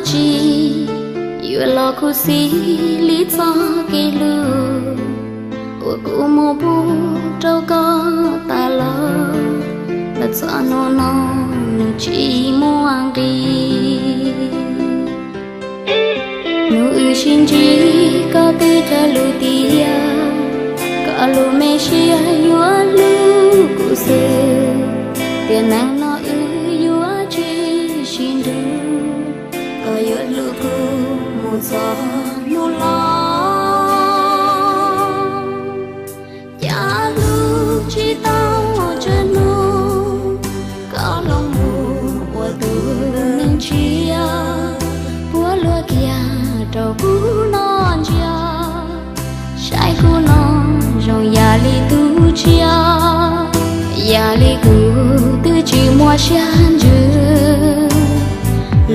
Tsis yuav los khuv xim li txoj kev hlub uas kuv muab pub rau koj tas los, los txog hnub no nws tsis muaj nqis. Hnub wb sib ntsib koj twb cog lus tias koj lub me siab yuav hlub kuv xwb, tiam neej no wb yuav tsis sib nrug, koj yuav hlub kuv mus txog hnub los. Cas hlub tsis tau tsawg hnub, koj los mus ua tus neeg tshiab, puab luag kiag rau kuv noj ntsia. Saib kuv no zoo yam li tus tshiab, yam li kuv twb tsis muaj siab ntsws.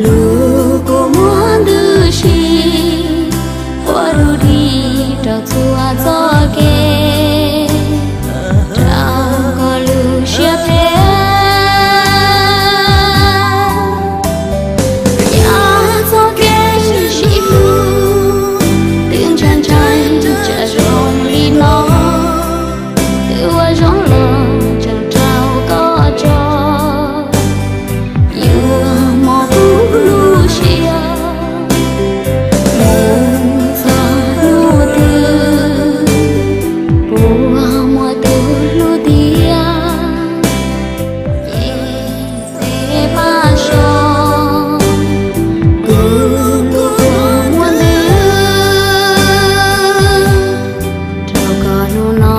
Lus kuv muab ntws si, ua rau dig rau txhua txoj kev, rau koj lub siab phem. Yog txoj kev sib hlub twb ntshai ntshai tsam zoo li no, twb ua zoo los tseem raug koj tso. Yuav mos kuv lub siab mus txog hnub twg, puas muaj tus hlub tiag, ces pab so kuv lub kua muag ntws rau koj hnub no.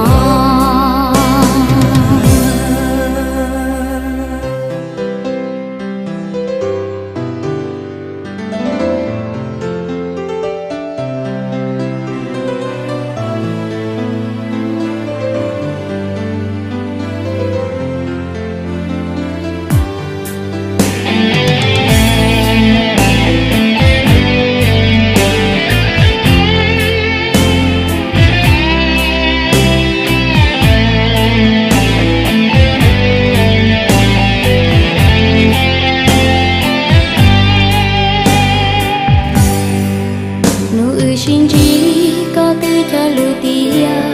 Hnub wb sib ntsib koj twb cog lus tias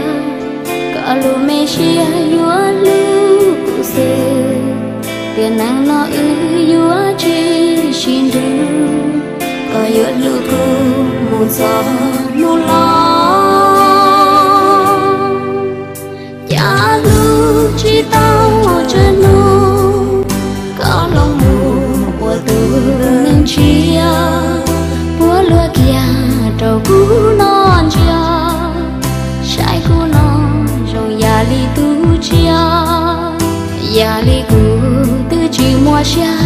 koj lub me siab yuav hlub kuv xwb, tiam neej no wb yuav tsis sib nrug, koj yuav hlub kuv mus txog hnub los. Cas hlub tsis tau tsawg hnub, koj los mus ua tus neeg tshiab, puab luag kiag rau kuv noj ntsia. Saib kuv no zoo yam li tus tshiab, yam li kuv twb tsis muaj siab